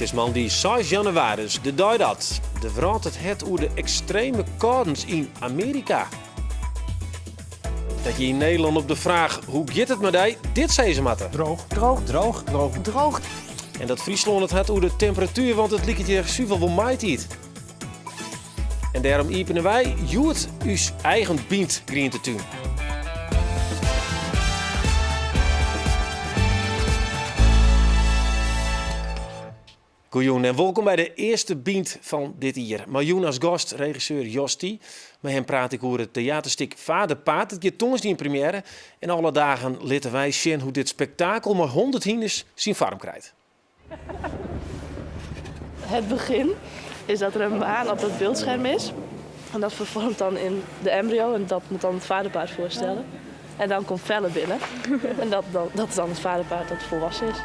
It is moandei seis jannewaris, de dei dat de wrâld it hat oer de ekstreme kâldens yn Amearika. Dat je yn Nederlân op de fraach hoe giet it mei dy dit sizze moatte. Droog. Droog. Droog. Droog. Droog. En dat Fryslân it hat oer de temperatuer, want it liket hjir suvel wol maitiid. En dêrom iepenen wy hjoed ús eigen Bynt grientetún. Goejûn en wolkom by de earste Bynt fan dit jier. Mei jûn as gast regisseur Jos Thie. Mei him praat ik oer it teaterstik Faderpaard. It giet tongersdei yn premjêre en alle dagen litte wy sjen hoe't dit spektakel mei 100 hynders syn foarm krijt. Het begin is dat er een maan op het beeldscherm is. En dat vervormt dan in de embryo en dat moet dan het vaderpaard voorstellen. En dan komt Felle binnen. En dat, dan, dat is dan het vaderpaard dat volwassen is.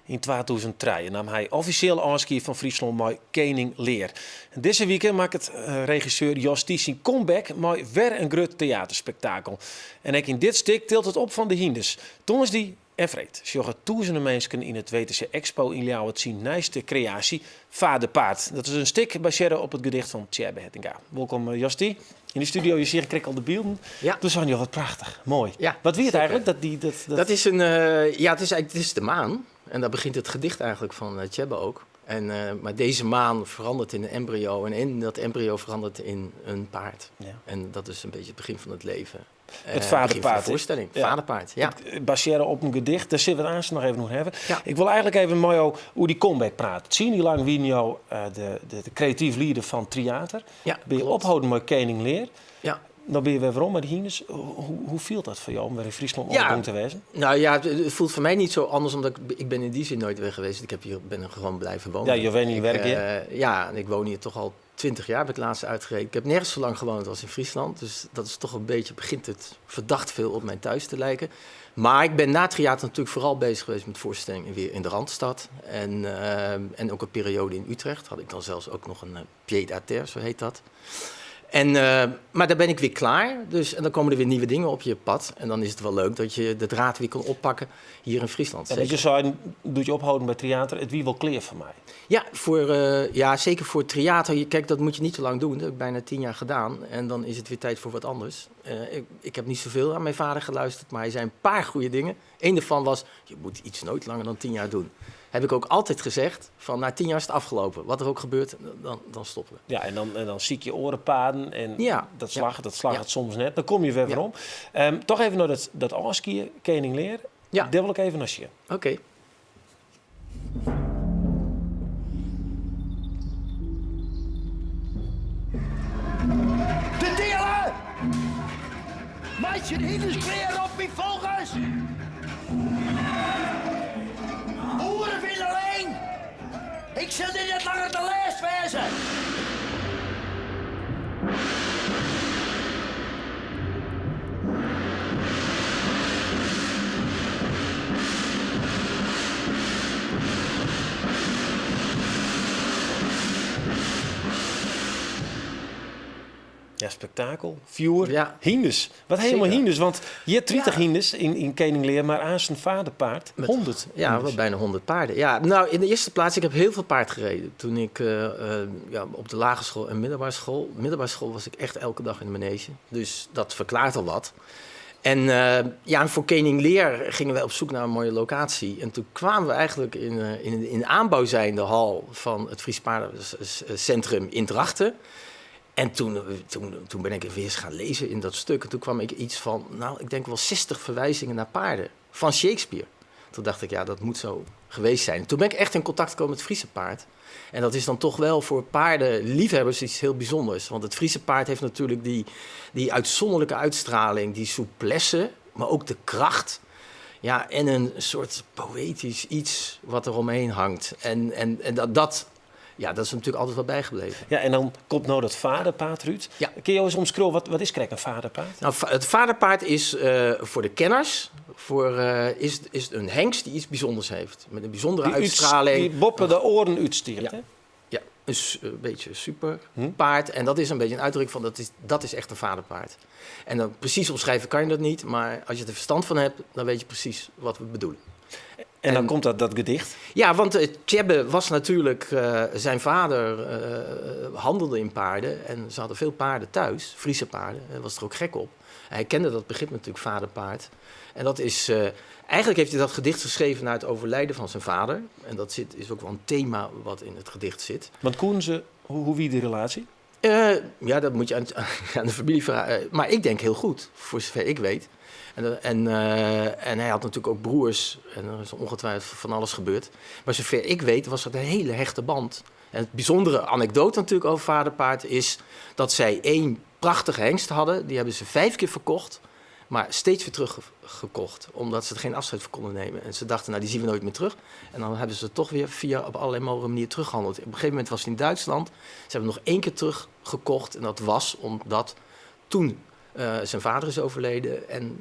Yn 2003 naam hy offisjeel ôfskie fan Fryslân mei Kening Lear. En dizze wike makket regisseur Jos Thie syn comeback mei wer in grut teaterspektakel. En ek yn dit stik tilt it op fan de hynders. Tongersdei en freed sjogge tûzenen minsken yn it WTC Expo yn Ljouwert syn nijste kreaasje, Faderpaard. Dat is in stik basearre op it gedicht fan Tsjêbbe Hettinga. Wolkom Jos Thie yn de studio. Je seagen krekt al de bylden. Ja. Doe seinen jo wat prachtich, moai. Ja, Wat wie it zeker. eigenlijk? Dat die, dat, dat... Dat is een, ja, het is eigenlijk, het is de maan. En daar begint het gedicht eigenlijk van Tsjêbbe ook. En, maar deze maan verandert in een embryo en in dat embryo verandert in een paard. Ja. En dat is een beetje het begin van het leven. Het Begin van de vaderpaard. voorstelling. Ja. Vaderpaard, ja. Het basearre op in gedicht, dêr sille we it aanst noch even oer hawwe. Ja. Ik wol eigentlik even mei jo oer dy comeback prate. Tsien jier lang wiene jo de kreatyf lieder fan Tryater. Ja, Binne je klopt. opholden mei Kening Lear. Ja. No binne je wer werom mei de hynders. Hoe fielt dat foar jo om wer yn Fryslân Ja. oan de gong te wêzen? Nou ja, het voelt voor mij niet zo anders, omdat ik ben in die zin nooit weg geweest. Ik ben er gewoon blijven wonen. Ja, je woont hier Ik, werk hier. Ja, en ik woon hier toch al 20 jaar, heb ik laatst uitgerekend. Ik heb nergens zo lang gewoond als in Friesland. Dus dat is toch een beetje, begint het verdacht veel op mijn thuis te lijken. Maar ik ben na Tryater natuurlijk vooral bezig geweest met voorstellingen weer in de Randstad. En ook een periode in Utrecht. Had ik dan zelfs ook nog een pied-à-terre, zo heet dat. Maar daar ben ik weer klaar. En dan komen er weer nieuwe dingen op je pad. En dan is het wel leuk dat je de draad weer kan oppakken hier in Friesland. En dat je Zeker. zei, doet je ophouden bij Tryater, it wie wol klear foar my. Ja, zeker voor Tryater. Dat moet je niet te lang doen. Dat heb ik bijna 10 jaar gedaan. En dan is het weer tijd voor wat anders. Ik heb niet zoveel aan mijn vader geluisterd, maar hij zei een paar goede dingen. Eén daarvan was, je moet iets nooit langer dan 10 jaar doen. Heb ik ook altijd gezegd, van na 10 jaar is het afgelopen. Wat er ook gebeurt, dan stoppen we. Ja, en dan zie ik je oren paden en dat slag het soms net. Dan kom je weer werom. Toch even nei dat ôfskie, Kening Lear. Dêr wol ik even nei sjen. Oké. De dealen! Meitsje de hynders klear op myn folgers! Boeren witte alleen! Ik sil dit net langer te lêst wêze! Ja, spektakel, fjoer, Ja. hynders. Wat helemaal Zeker. hynders, want hjir 30 Ja. hynders yn Kening Lear, mar aanst in Faderpaard, Met 100 Ja, hynders. wel bijna 100 paarden. Ja, nou, in de eerste plaats, ik heb heel veel paard gereden. Toen ik op de lagere school en middelbare school. Middelbare school was ik echt elke dag in de manege. Dus dat verklaart al wat. En voor Kening Lear gingen wij op zoek naar een mooie locatie. En toen kwamen we eigenlijk in de aanbouw zijnde hal van het Fries Paardencentrum in Drachten. En toen ben ik weer eens gaan lezen in dat stuk. En toen kwam ik iets van, ik denk wel 60 verwijzingen naar paarden van Shakespeare. Toen dacht ik, ja, dat moet zo geweest zijn. Toen ben ik echt in contact gekomen met het Friese paard. En dat is dan toch wel voor paardenliefhebbers iets heel bijzonders. Want het Friese paard heeft natuurlijk die uitzonderlijke uitstraling, die souplesse, maar ook de kracht. Ja, en een soort poëtisch iets wat er omheen hangt. En dat is natuurlijk altijd wel bijgebleven. Ja, en dan komt nou dat vaderpaard, Ruud. Ja. Kun je eens omschrijven, wat is krekt een vaderpaard? Het vaderpaard is voor de kenners, is een hengst die iets bijzonders heeft. Met een bijzondere Die uitstraling. boppen de oren uitstiert, Ja. hè? Ja. Een, een beetje super paard. En dat is een beetje een uitdrukking van dat is echt een vaderpaard. En dan precies omschrijven kan je dat niet, maar als je er verstand van hebt, dan weet je precies wat we bedoelen. En dan komt dat gedicht? Ja, want Tjebbe was natuurlijk, zijn vader handelde in paarden en ze hadden veel paarden thuis, Friese paarden, hij was er ook gek op. Hij kende dat begrip natuurlijk, vaderpaard. En dat is, eigenlijk heeft hij dat gedicht geschreven na het overlijden van zijn vader. En dat is ook wel een thema wat in het gedicht zit. Want koen ze, hoe wie die relatie? Ja, dat moet je aan de familie vragen. Maar ik denk heel goed, voor zover ik weet. En hij had natuurlijk ook broers. En er is ongetwijfeld van alles gebeurd. Maar zover ik weet was dat een hele hechte band. En het bijzondere anekdote natuurlijk over vaderpaard is dat zij 1 prachtige hengst hadden. Die hebben ze 5 keer verkocht, maar steeds weer teruggekocht. Omdat ze er geen afscheid van konden nemen. En ze dachten, nou, die zien we nooit meer terug. En dan hebben ze toch weer via op allerlei mogelijke manieren teruggehandeld. Op een gegeven moment was het in Duitsland. Ze hebben nog 1 keer teruggekocht. En dat was omdat toen zijn vader is overleden. En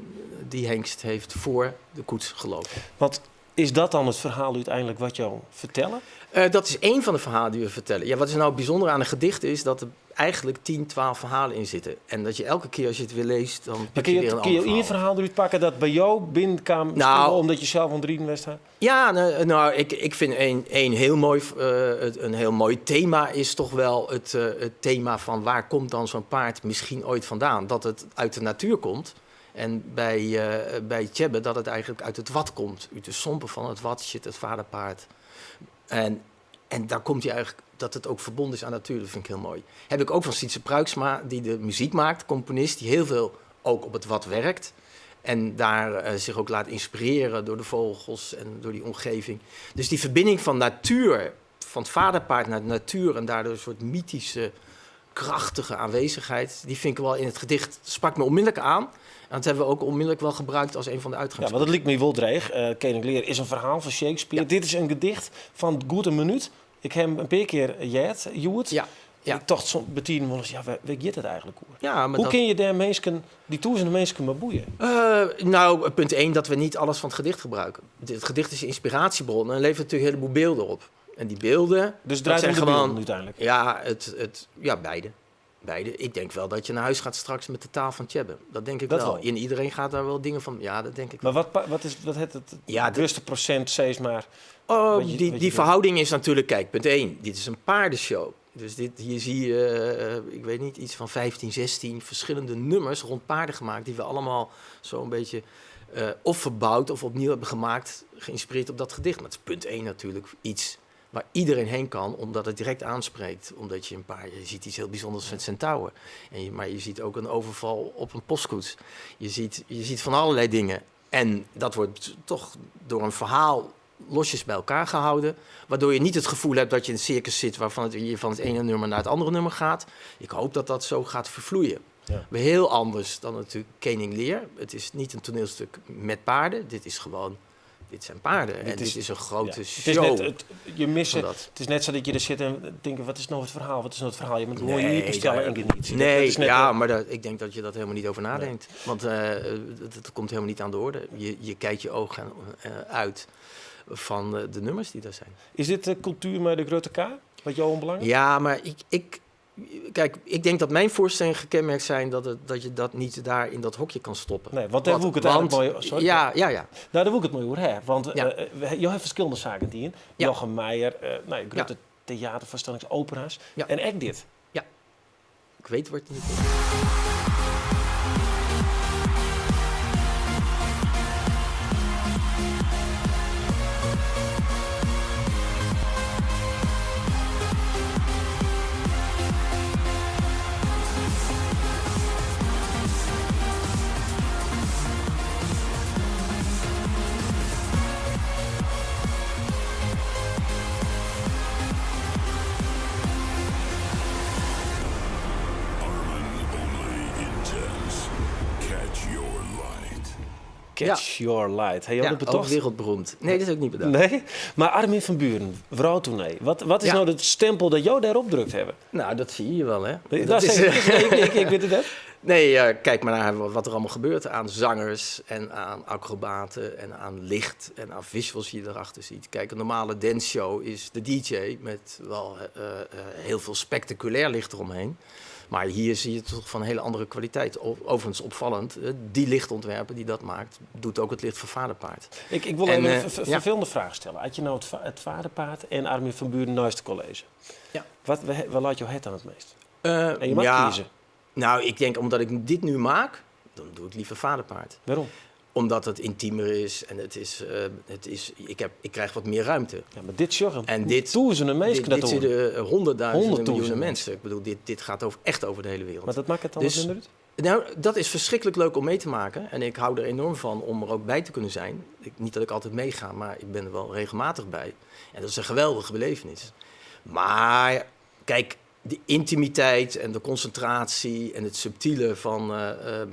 die hengst heeft voor de koets gelopen. Want is dat dan het verhaal uiteindelijk wat jou vertellen? Dat is één van de verhalen die we vertellen. Ja, wat is nou bijzonder aan een gedicht is dat er eigenlijk 10, 12 verhalen in zitten. En dat je elke keer als je het weer leest, dan Maar pak je weer een kun je ander één verhaal. verhaal eruit pakken dat bij jou binnenkwam, omdat je zelf aan het rieden was? Ja, nou, ik vind een heel mooi, het, een heel mooi thema is toch wel het thema van waar komt dan zo'n paard misschien ooit vandaan? Dat het uit de natuur komt. En bij Tjebbe dat het eigenlijk uit het wat komt. Uit de sompen van het wat zit het vaderpaard. En daar komt hij eigenlijk dat het ook verbonden is aan natuur. Dat vind ik heel mooi. Heb ik ook van Sytze Pruiksma, die de muziek maakt, componist, die heel veel ook op het wat werkt. En daar zich ook laat inspireren door de vogels en door die omgeving. Dus die verbinding van natuur, van het vaderpaard naar de natuur en daardoor een soort mythische, krachtige aanwezigheid, die vind ik wel in het gedicht, sprak me onmiddellijk aan. En dat hebben we ook onmiddellijk wel gebruikt als een van de Ja, uitgangspunten. want dat liep me wel dreig. Koning Lear is een verhaal van Shakespeare. Dit is een gedicht van goed een minuut. Ik heb een paar keer jet, Joert. Ik dacht soms betien wel eens, ja, waar gaat het eigenlijk over? Ja, maar Hoe dat kun je daar mensen, die toezende mensen maar boeien? Punt 1, dat we niet alles van het gedicht gebruiken. Het gedicht is een inspiratiebron en levert natuurlijk een heleboel beelden op. En die beelden, Dus dat draait zijn om de gewoon beelden uiteindelijk? Ja, beide. Beide. Ik denk wel dat je naar huis gaat straks met de taal van Tjebbe. Dat denk ik Dat wel. wel. En iedereen gaat daar wel dingen van. Ja, dat denk ik Maar wel. wat is, wat het, het Ja, de bewuste procent, zeg maar, Oh, wat je die doet? verhouding is natuurlijk, kijk, punt 1. Dit is een paardenshow. Dus hier zie je, ik weet niet, iets van 15, 16 verschillende nummers rond paarden gemaakt. Die we allemaal zo'n beetje of verbouwd of opnieuw hebben gemaakt, geïnspireerd op dat gedicht. Maar het is punt 1 natuurlijk iets waar iedereen heen kan, omdat het direct aanspreekt. Omdat je een paar, je ziet iets heel bijzonders met centauren. Maar je ziet ook een overval op een postkoets. Je ziet van allerlei dingen. En dat wordt toch door een verhaal losjes bij elkaar gehouden. Waardoor je niet het gevoel hebt dat je in een circus zit waarvan je van het ene nummer naar het andere nummer gaat. Ik hoop dat dat zo gaat vervloeien. Weer heel anders dan natuurlijk Koning Lear. Het is niet een toneelstuk met paarden. Dit is gewoon... Dit zijn paarden. Dit En dit is is een grote ja. Het is show net, het, je mist van het. dat. Het is net zo dat je er zit en denkt, wat is nou het verhaal? Wat is nou het verhaal? Je moet gewoon Nee, je niet bestellen daar en genieten. Dat Nee, is net ja, een maar ik denk dat je dat helemaal niet over nadenkt. Want dat komt helemaal niet aan de orde. Je kijkt je ogen uit van de nummers die daar zijn. Is dit de cultuur met de grote K? Wat jou onbelangrijk? Ja, maar ik denk dat mijn voorstellingen gekenmerkt zijn dat je dat niet daar in dat hokje kan stoppen. Nee, want daar wil ik het eigenlijk mooi, sorry. Ja, ja, ja. Nou, daar wil ik het mooi over hebben. Want, je hebt verschillende zaken die in. Jochem Myjer, grote theatervoorstellings, opera's. En ook dit. Ja. Ik weet wat je niet doet. Catch Your Light. Hey, je Ja, dat betocht? ook wereldberoemd. Nee, dat is ook niet bedacht. Nee? Maar Armin van Buuren, vrouwtournee. Wat is nou het stempel dat jou daarop drukt hebben? Nou, dat zie je wel, hè? Nee, Dat dat is zeg ik, ik weet het net. Nee, kijk maar naar wat er allemaal gebeurt aan zangers en aan acrobaten en aan licht en aan visuals die je erachter ziet. Kijk, een normale danceshow is de DJ met wel heel veel spectaculair licht eromheen. Maar hier zie je het toch van een hele andere kwaliteit. Overigens opvallend, die lichtontwerper die dat maakt, doet ook het licht van Faderpaard. Ik wil En, even een ja. vervelende vraag stellen. Had je nou het Faderpaard en Armin van Buuren naast het college? Ja. Wat laat jou het aan het meest? En je mag kiezen. Nou, ik denk omdat ik dit nu maak, dan doe ik liever Faderpaard. Waarom? Omdat het intiemer is en ik krijg wat meer ruimte. Ja, maar dit zorgen En dit duizenden mensen dat dit horen. zitten honderdduizenden Honderdduizenden miljoenen mensen. Ik bedoel, dit gaat echt over de hele wereld. Maar dat maakt het dan wat minder uit? Nou, dat is verschrikkelijk leuk om mee te maken. En ik hou er enorm van om er ook bij te kunnen zijn. Niet dat ik altijd meega, maar ik ben er wel regelmatig bij. En dat is een geweldige belevenis. Maar kijk, de intimiteit en de concentratie en het subtiele van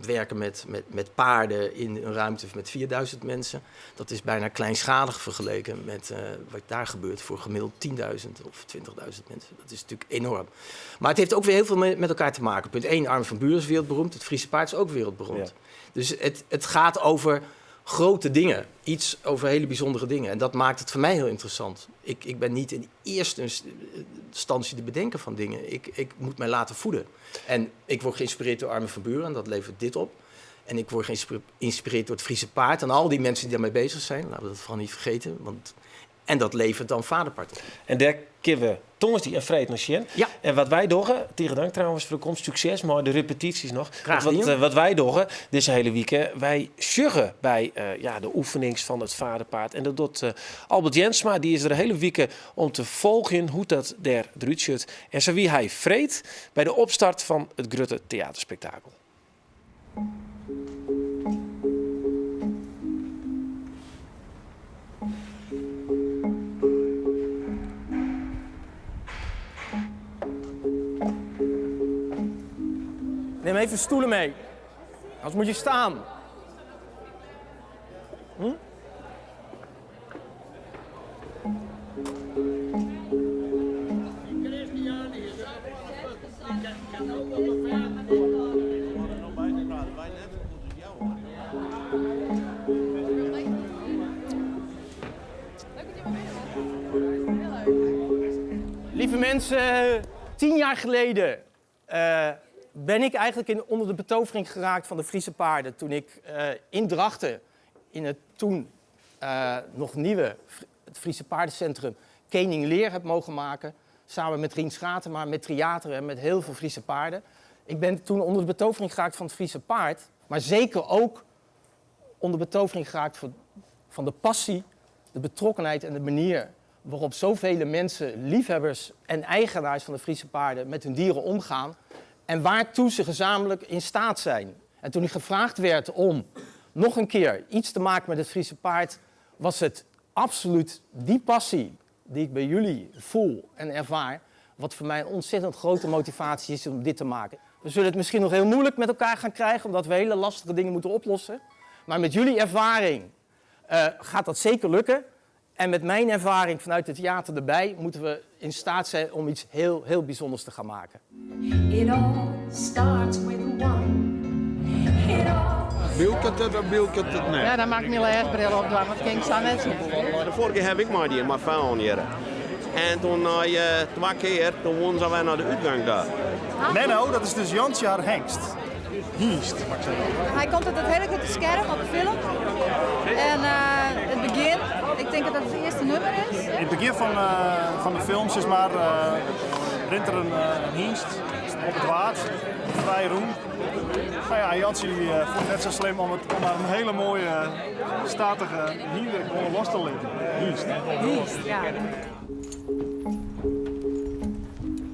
werken met paarden in een ruimte met 4000 mensen, dat is bijna kleinschalig vergeleken met wat daar gebeurt voor gemiddeld 10.000 of 20.000 mensen. Dat is natuurlijk enorm. Maar het heeft ook weer heel veel met elkaar te maken. Punt 1, Armin van Buuren is wereldberoemd, het Friese paard is ook wereldberoemd. Dus het gaat over grote dingen, iets over hele bijzondere dingen. En dat maakt het voor mij heel interessant. Ik ben niet in eerste instantie de bedenker van dingen. Ik moet mij laten voeden. En ik word geïnspireerd door Armin van Buuren en dat levert dit op. En ik word geïnspireerd door het Friese paard en al die mensen die daarmee bezig zijn. Laten we dat vooral niet vergeten. En dat levert dan Faderpaard op. En daar kunnen we tongersdei en freed naar sjen. En wat wij doen, tegen dank trouwens voor de komst, succes, maar de repetities nog. Graag Wat gedaan. wij doen, deze hele week, wij sjuggen bij de oefenings van het Faderpaard. En dat doet Albert Jensma, die is er de hele week om te volgen hoe dat daar eruit ziet. En zo wie hij vreet bij de opstart van het Grutte Theaterspektakel. Neem even stoelen mee. Anders moet je staan. Lieve mensen, 10 jaar geleden ben ik eigenlijk onder de betovering geraakt van de Friese paarden. Toen ik in Drachten, in het toen nog nieuwe het Friese paardencentrum, Kening Lear heb mogen maken. Samen met Rien Schatema, met Tryater en met heel veel Friese paarden. Ik ben toen onder de betovering geraakt van het Friese paard. Maar zeker ook onder betovering geraakt van de passie, de betrokkenheid en de manier waarop zoveel mensen, liefhebbers en eigenaars van de Friese paarden met hun dieren omgaan en waartoe ze gezamenlijk in staat zijn. En toen ik gevraagd werd om nog een keer iets te maken met het Friese paard, was het absoluut die passie die ik bij jullie voel en ervaar, wat voor mij een ontzettend grote motivatie is om dit te maken. We zullen het misschien nog heel moeilijk met elkaar gaan krijgen, omdat we hele lastige dingen moeten oplossen. Maar met jullie ervaring gaat dat zeker lukken. En met mijn ervaring vanuit het theater erbij moeten we in staat zijn om iets heel, heel bijzonders te gaan maken. It all starts with one. It all Bielkent het of bielkent het net? Ja, dan maak ik mijn leesbril op, want dat kan ik zo net zien. De vorige keer heb ik maar die, maar fout hier. En toen na 2 keer, toen won ze weer naar de uitgang daar. Menno, dat is dus Jansje haar hengst. Hengst, mag ik zeggen. Hij komt uit dat hele grote scherm op de film. En het begin, ik denk dat dat het eerste nummer is. In het begin van de film, zeg maar, rent er een hengst op het water, vrij roem. Jansje die vond het net zo slim om maar een hele mooie, statige hinder gewoon los te laten. Hengst. Hengst, ja.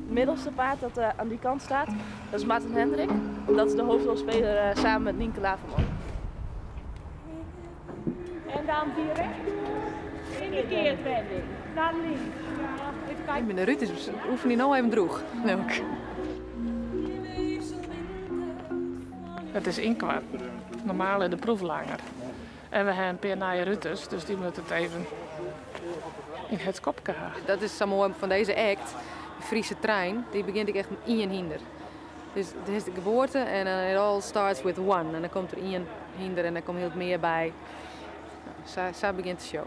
Het middelste paard dat aan die kant staat, dat is Maarten Hendrik. Dat is de hoofdrolspeler samen met Nienke Laverman. En dan direct in de keertwending, naar links. Even kijken. Ik ben de Ruud, dus oefen die nou even droeg. Leuk. Het is inkwart. Normaal in de proef langer. En we hebben een paar nieuwe Rutters, dus die moeten het even in het kopje houden. Dat is zo mooi van deze act. De Friese trein, die begint ik echt in en hinder. Dus it is de geboarte en dan it all starts with one. En dan komt der ien hynder en dan komt hiel mear by. Sa, sa begjint de show.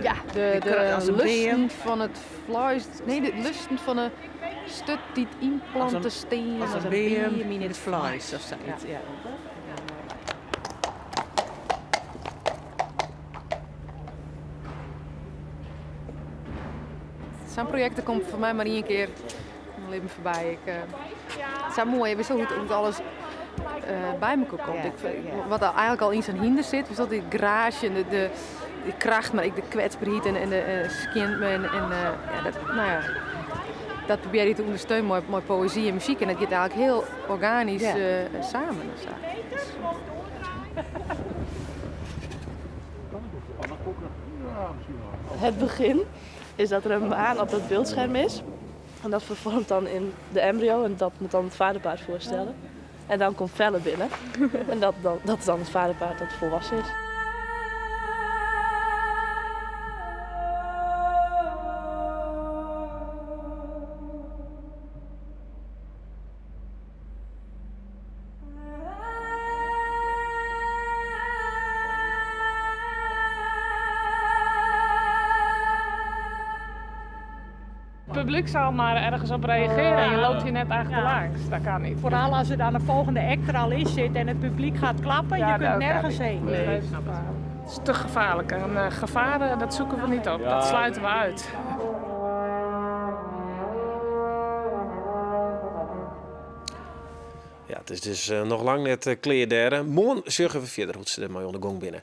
Ja, de, de lusten fan it fleis. Nee, de lusten fan 'e sturt dy't ynplante stean as in beam yn it fleis of sayts. Ja. Sa'n projekt komt foar my mar ien kear yn myn libben foarby. Ik, uh, sa moai, witst hoe't, hoe't alles uh, by mekoar komt. Ik, wat eigentlik al yn sa'n hynder sit, witst dy graasje en de, de, de kracht, mar ek de kwetsberheid en, en de uh, skjintme en, en uh, ja, dat, no ja, dat probearje je te ûndersteunen mei, mei poëzy en muzyk en dat giet eigentlik hiel organysk ja. samen. Sa. Het begin is dat er een maan op dat beeldscherm is. En dat vervormt dan in de embryo en dat moet dan het vaderpaard voorstellen. En dan komt Felle binnen. En dat, dan, dat is dan het vaderpaard dat volwassen is. Het publiek zal maar ergens op reageren en je loopt hier net achterlangs. Dat kan niet. Vooral als er dan een volgende act er al in zit en het publiek gaat klappen, je kunt nergens heen. Nee, het is te gevaarlijk. En uh, gevaren, dat zoeken we niet op. Dat sluiten we uit. Ja, it is dus eh, noch lang net eh, klear dêr. Moarn sjogge we fierder hoe't se dermei oan de gong binne.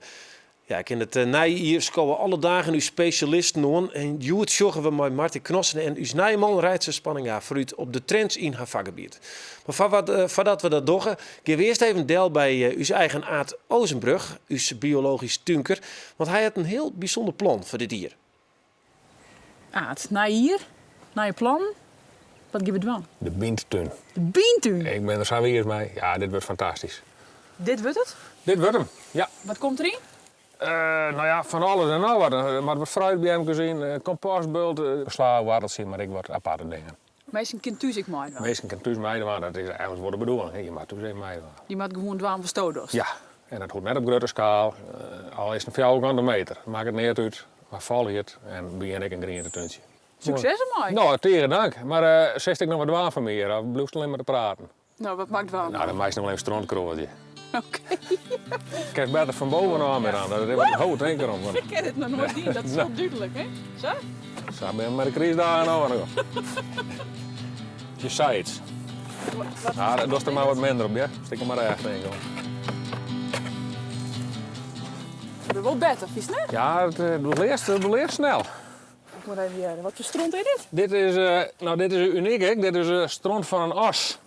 Ja, ek yn it eh, nije jier skowe alle dagen ús spesjalisten oan. En hjoed sjogge we mei Martin Cnossen en ús nije man Reitse Spanninga foarút op de trends yn har fakgebiet. Mar foar wat, foardat we dat dogge, gean we earst even del by ús eigen Aart Oosenbrug, ús biologysk túnker, want hy hat in hiel bysûnder plan foar dit jier. Aart, nij jier, nije plannen. Wat gean we dwaan? De Byntún. De Byntún? Ik bin der sa wiis mei. Ja, dit wurdt fantastysk. Dit wurdt it? Dit wurdt him, ja. Wat komt deryn? Uh, no ja, fan alles en noch wat. Der moat wat fruitbeamkes yn, eh, kompostbult, eh, slawoarteltsje, mar ek wat aparte dingen. Minsken kinne thús ek meidwaan? Minsken kinne thús meidwaan, dat is eigentlik wol de bedoeling. Hè. Je moatte thús even meidwaan. Je moatte gewoan dwaan watsto dochst? Ja, en dat hoecht net op grutte skaal. Uh, al is it in fjouwerkante meter, makket neat út. Mar folje it en begjin ek in grientetúntsje. Sukses dermei! No, tige dank. Mar uh, silst ek noch wat dwaan foar my hjir, of bliuwst allinne mar te praten? No, wat moat ik dwaan? No, dan meist noch wol even stront kroadzje. Oké. Kinst better fan boven ôf mear aan, dat is wat ho, tink derom. Ik kin it noch noait dien, dat is wol dúdlik, hè? Sa? Sa binne we mei de krystdagen ôf. Je sei iets. Nou, dat dochst der mar wat minder op, ja? Stik der mar echt in, kom. Dat wol better, fynst net? Ja, it, it learst snel. Ik moat even hearre. Wat foar stront is dit? Dit is, uh, no, dit is unyk, hè? Dit is uh, stront fan in os.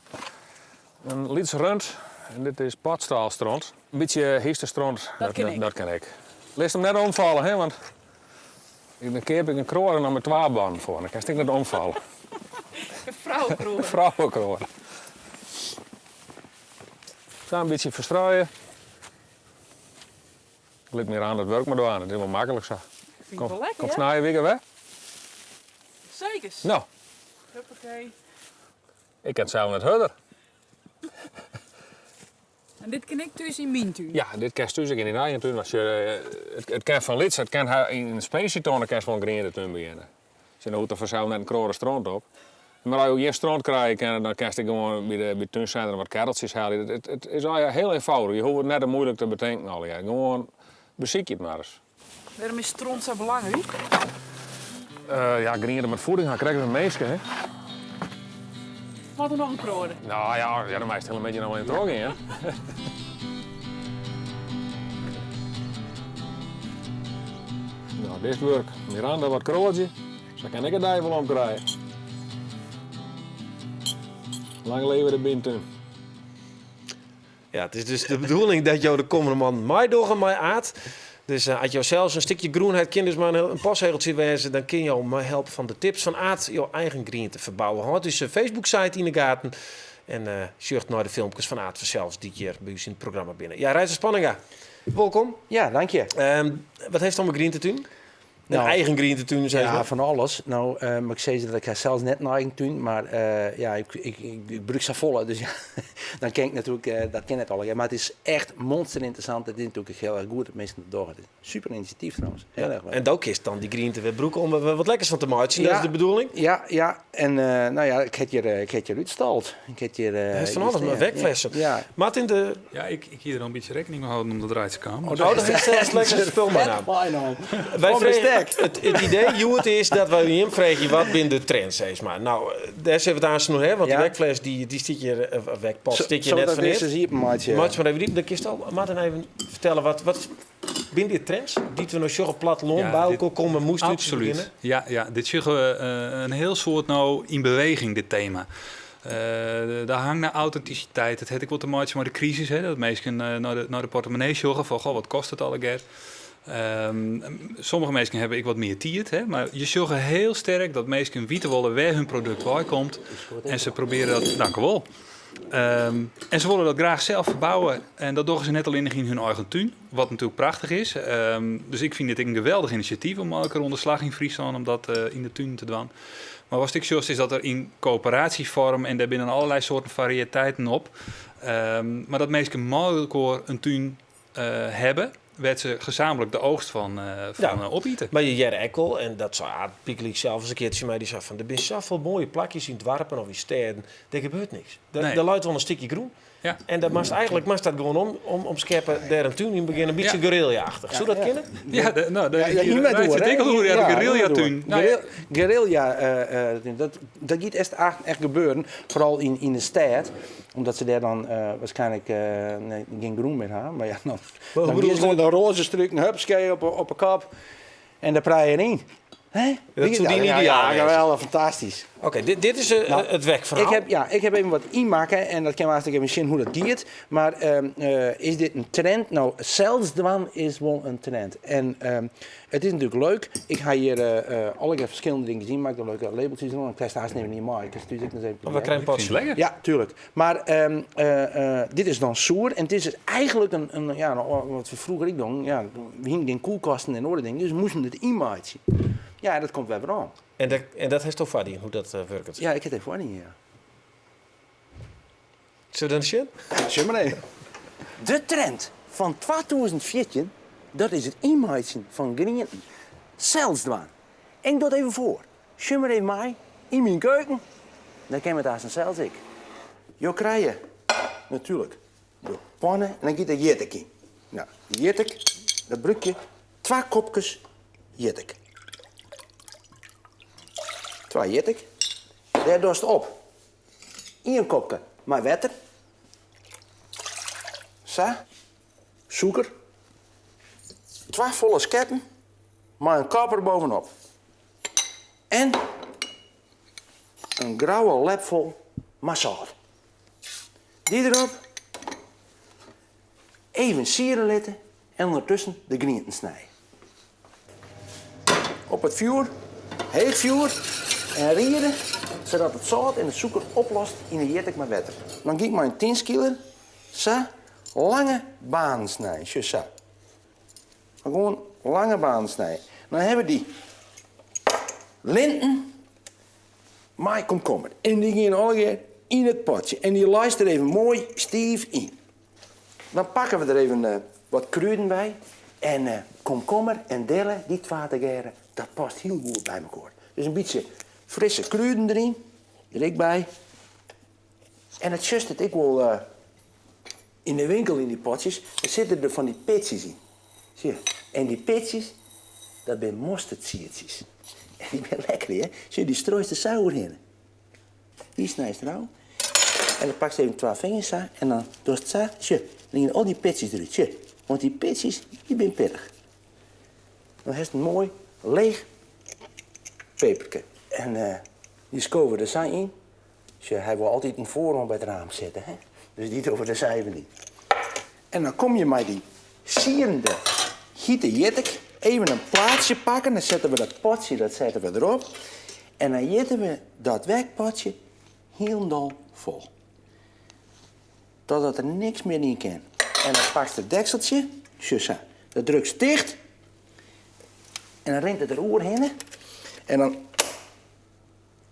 In lyts rund. En dit is potstaalstront. In bytsje hynstestront. Dat kin ik. Dat kin ik. Litst him net omfalle, hè? Want dan keap ik in kroade noch mei twa bannen foar. Dan kinst ek net omfalle. In frouwekroade. In frouwekroade. Sa in bytsje ferstruie. Ik lit Miranda it wurk mar dwaan, it is wol maklik sa. Fyn ik wol lekker, Komst nije wike wer? Sekers. No. Huppakee. Ik kin it sels net hurder. En dit kin ik thús yn myn tún? Ja, dit kinst thús ek yn dyn eigen tún. Want sjoch, it, it kin fan lyts, it kin yn in spesjetonne kinst wol in grientetún begjinne. Sjoch, no hoecht der fansels net in kroade stront op. Mar as jo gjin stront krije kinne, dan kinst ek gewoan by de by it túnsintrum wat kerreltsjes helje. It, it, it is allegear hiel eenfâldich. Je hoege it net te muoilik te betinken allegear. Gewoan besykje it mar ris. Wêrom is stront sa belangryk? Uh, ja, griente moat fieding ha, krekt as in minske, hè? Moat der noch in kroade? No ja, ja dan meist de hiele middei noch wol even trochgean. No, dit wurk. Miranda wat kroadzje. Sa kin ik it dei wol omkrije. Lang leve de Byntún. Ja, it is dus de bedoeling dat jo de kommende moannen meidogge mei Aart. Dus uh, as jo sels in stikje grûn ha, kin dus mar in postsegeltsje wêze, dan kin jo mei help fan de tips fan Aart jo eigen griente ferbouwe. Hâld ús Facebook-site yn de gaten en uh, sjocht nei de filmkes fan Aart fansels dy't hjir by ús yn it programma binne. Ja, Reitse Spanninga. Wolkom. Ja, dank je. Wat hast mei grientetún? In eigen grientetún, zeg Ja, maar. fan alles. No, mar ik sis dat ik ha sels net in eigen tún, mar ja, ik, ik, ik brûk safolle, dus ja, dan kin ik natuerlik, dat kin net allegear. Mar it is echt monster ynteressant. It is natuerlik hiel erch goed dat minsken dat dogge. It is super inisjatyf trouwens. Hiel erch leuk. En do kinst dan dy griente wer brûke om der wat lekkers fan te meitsjen, dat is de bedoeling? Ja, ja. En no ja, ik ha it hjir, ik ha it hjir útstald. Ik ha it hjir, Hast fan alles, hjir mar stean. wekflessen. Ja. Martin de... Ja, ik, ik hie der al in bytsje rekkening mei hâlden omdat Reitse kaam. Oh, dat is zelfs lekker spul meinaam. Wy fregen, it idee hjoed is dat wy jim freegje wat binne de trends, sis mar. No, dêr sille we it aanst oer ha, want de wekfles dy, dy stiet hjir, wekpot stiet hjir Sille net we foar dat neat. earst ris iepenmeitsje? Meitsje mar even iepen. Dan kinst al, Martin, even fertelle wat, wat binne dit trends dy't we no sjogge, plattelân, Ja, by dit- elkoar komme, moestúntsjes Absoluut. begjinne? Ja, ja, dit sjogge we in hiel soad no yn beweging, dit tema. De hang nei autentisiteit, it hat ek wol te meitsjen mei de krisis, hè, dat minsken nei de portemonnee sjogge fan goh, wat kostet it allegear. Sommige minsken hawwe ek wat mear tiid, hè, mar je sjogge hiel sterk dat minsken witte wolle wêr hun produkt wei komt en se probearje dat, dank u wol. En se wolle dat graach sels ferbouwe en dat dogge se net allinnich yn hun eigen tún, wat natuerlik prachtich is. Dus ik fyn dit ek in geweldich inisjatyf om elkoar oan de slach yn Fryslân om dat yn de tunen te dwaan. Mar wat ik sjoch is dat der yn koöperaasjefoarm en dêr binne dan allerlei soarten fariëteiten op, mar dat minsken mei elkoar in tún hawwe wêr't se gesamentlik de oogst fan opite. Mar je hearre ek wol, en dat sei Aart bygelyks sels ris in kear tsjin my, dy sei fan der binne safolle moaie plakjes yn doarpen of yn stêden, dêr gebeurt niks. Nee. Der leit wol in stikje grûn. En dat moatst eigentlik moatst dat gewoan omskeppe, dêr in tún yn begjinne, in bytsje guerrilla-achtich. Soe dat kinne? Ja, de, no, de, Ja, ja, hier, hier met Reitse door, hè? Tikkel oer, ja, de Ja, guerrilla-tún. hier met door. Guerrilla, dat, dat giet echt, echt gebeuren, foaral yn de stêd, omdat se dêr dan waarskynlik nee, gjin grûn mear ha. Mar ja, dan, Maar hoe dan bedoel gean se gewoan de roze struken, hupskee, op 'e kop en dêr prije je yn. Hè? Dat soe dyn Ja, ideaal ja, wêze. geweldig, fantastysk. Oké, dit is Nou, it wekferhaal. Ik heb even wat ynmakke en dat kin we hartstikke even sjen hoe dat giet. Mar is dit in trend? No, sels dwaan is wol in trend. En it is natuerlik leuk. Ik ha hjir allegear ferskillende dingen ynmakke, de leuke labeltsjes en al. Ik krijg haast even niet mei. Ik kan het ook nog even Oh, we krijgen een potje. Lekker. Ja, tuurlijk. Maar dit is dan soer en het is dus eigenlijk een, ja, nou, wat we vroeger ik doen. Ja, we hienen geen koelkasten en oare dingen, dus we moesten it ynmeitsje. Ja, dat komt wer werom. En dat hast do foardien, hoe dat wurket? Ja, ik ha it foardien, ja. Sille we dan sjen? Sjen mar even. De trend fan 2014, dat is it ynmeitsjen fan grienten. Sels dwaan. Ik doch it even foar. Sjoch mar even mei yn myn keuken. Dan kin it aanst sels ek. Jo krije natuerlik de panne en dan giet der jittik yn. No, dy jittik, dat brûk je 2 kopkes jittik. 2 jittik. Dêr dochst op 1 kopke mei wetter. Sa. Sûker. 2 folle skeppen mei in kop der bovenop. En in grouwe lepfol mei sâlt. Dy derop. Even siere litte en ûndertusken de grienten snije. Op it fjoer, heech fjoer en riere sadat it sâlt en de sûker oplost yn de jittik mei wetter. Dan gean ik mei in tinskiler sa lange banen snije. Sjoch sa. Maar gewoan lange banen snije. Dan hawwe we dy linten mei komkommer. En dy gean allegear yn it potsje. En dy leist der even moai stiif yn. Dan pakke we der even wat krûden by. En komkommer en dille, dy twa tegearre, dat past hiel goed by mekoar. Dus in bytsje frisse krûden deryn, der ek by. En it sjochst it ek wol yn de winkel yn dy potsjes, der sitte der fan dy pitsjes yn. Sjoch, en dy pitsjes, dat binne mosterdsiedsjes. En dy binne lekker, hè? Sjoch, dy strooist der sa oerhinne. Dy snijst derôf. En dan pakst even 2 fingers sa en dan dochst sa. Sjoch, dan gean al dy pitsjes derút. Sjoch, want dy pitsjes, dy binne pittich. Dan hast in moai leech peperke. En dy skowe we der sa yn. Sjoch, hy wol altyd in foaroan by it raam sitte, hè? Dus dy dogge we der sa even yn. En dan kom je mei dy sierende hite jittik even in plaatsje pakken. Dan sette we dat potsje, dat sette we derop. En dan jitte we dat wekpotsje hielendal fol. Totdat der niks mear yn kin. En dan pakst it dekseltsje. Sjoch sa. Dat drukst ticht. En dan rint it der oerhinne. En dan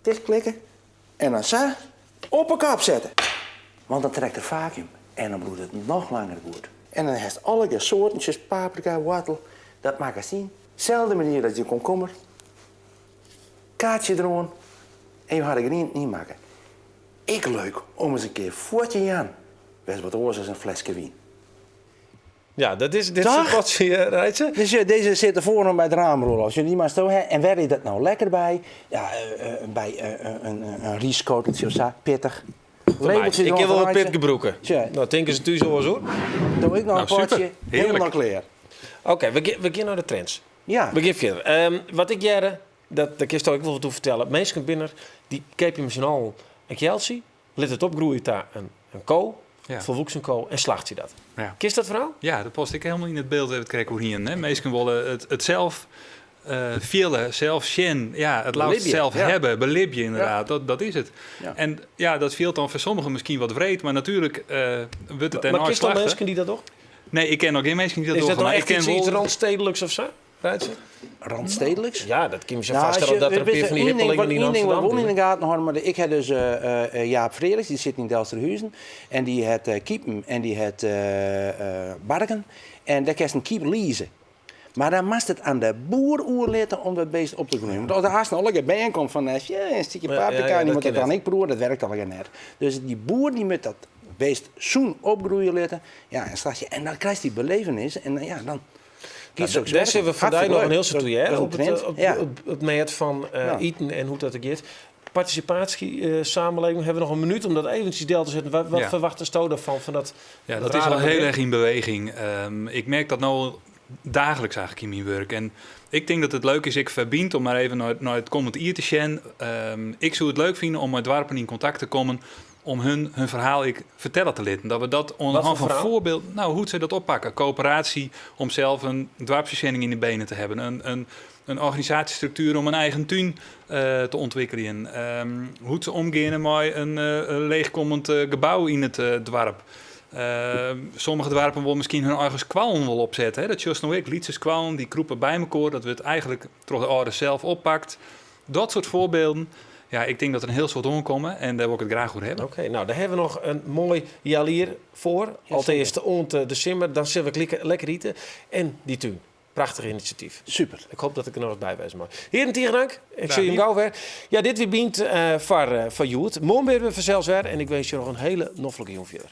tichtklikke. En dan sa op 'e kop sette. Want dan trekt er fakuum en dan bliuwt it noch langer goed. En dan hast allegear soarten, paprika, woartel, dat makkest yn. Selde manier as je komkommer. Kaartsje deroan en jo ha de grienten ynmakke. Ek leuk om ris in kear fuort te jaan. Wês wat oars as in fleske wyn. Ja, dat is dit is een potsje, eh, Reitse. Dus deze zit ervoor nog bij het raam, Roelof. Die maar zo, hè. En waar is dat nou lekker bij? Ja, eh, bij een, een riesskoteltje of zo, pittig. Lepeltje Ik heb wel wat pit gebroeken. Nou, tinke se thús oars oer. Doe ik nog een potje, helemaal klear. Oké, we gaan naar de trends. Ja. We gaan verder. Wat ik jaren, dat, daar kinst ek wol wat oer fertelle. Minsken binne der, dy keapje mei syn allen in kealtsje, lit it opgroeien ta in ko, Ja. folwoeksen ko, en slachtsje dat. Ja. Kenst dat ferhaal? Ja, dat past ek hielendal yn it byld wêr't we it krekt oer hienen. Hè. Minsken wolle it sels fiele, sels sjen. Ja, it leafst Belibje, sels ja. hawwe, belibje ynderdaad. Dat is it. Ja. En ja, dat fielt dan foar sommigen miskien wat wreed, mar natuerlik wurdt it Maar dêrnei kenst al slachte. minsken dy't dat dogge? Nee, ik ken noch gjin minsken dy't dat Is dat dogge. nou Mar ik echt ken iets, wol iets randstedelijks of zo? Reitse? Randstedelijks? Ja, dat kun je zo Nou, als vaststellen je- dat er een weet paar je, van die één ding hippelingen wat- in één ding wat Amsterdam wel in doen. de gaten houden, maar ik heb dus Jaap Frerichs, die zit in Delsterhuizen. En die het kiepen en die het barken. En daar kan je een kiep leasen. Maar dan moest het aan de boer oerlitten om dat beest op te groeien. Want als de haast nog lekker bij komt van ja, een stukje paprika, en die dat moet dat ken dan ik. ik broer, dat werkt al net. Dus die boer die moet dat beest zoen opgroeien laten. Ja, en straks, en dan krijg je die belevenis en dan, ja, dan Nou, kies ook daar zitten we vandaag nog een heel citoyen citoyen op het, op het met van Ja. eten en hoe dat gaat. Participatie, samenleving, hebben we nog een minuut om dat eventjes deel te zetten. Wat verwacht de Sto daarvan? Van dat, Ja, dat is rare al heel begrip? erg in beweging. Ik merk dat nou dagelijks eigenlijk in mijn werk. En ik denk dat het leuk is, ik verbind om maar even naar het komend hier te zien. Ik zou het leuk vinden om met dwarpen in contact te komen om hun verhaal ik vertellen te laten. Dat we dat onderhand voor van verhaal? voorbeeld... Nou, hoe ze dat oppakken. Coöperatie om zelf een dwarpsverzending in de benen te hebben. Een organisatiestructuur om een eigen tuin te ontwikkelen. Hoe ze omgaan met een leegkomend gebouw in het dwarp. Sommige dwarpen willen misschien hun eigen squallen wel opzetten. Hè? Dat is nou ik, Lietse squallen, die kroepen bij elkaar. Dat wordt eigenlijk door de ouders zelf oppakt. Dat soort voorbeelden. Ja, ik denk dat er een heel soort omkomen en daar wil ik het graag over hebben. Oké, nou, daar hebben we nog een mooi jalier voor. Althans, de ont, de simmer, dan zullen we lekker eten. En die tuin. Prachtig initiatief. Super. Ik hoop dat ik er nog wat bij wees mag. Heren, tegen dank. Ik Ja, zie je hem hier. gauw weer. Ja, dit weer bient voor Joet. Morgen weer we vanzelfs weer. En ik wens je nog een hele noffelijke jong verder.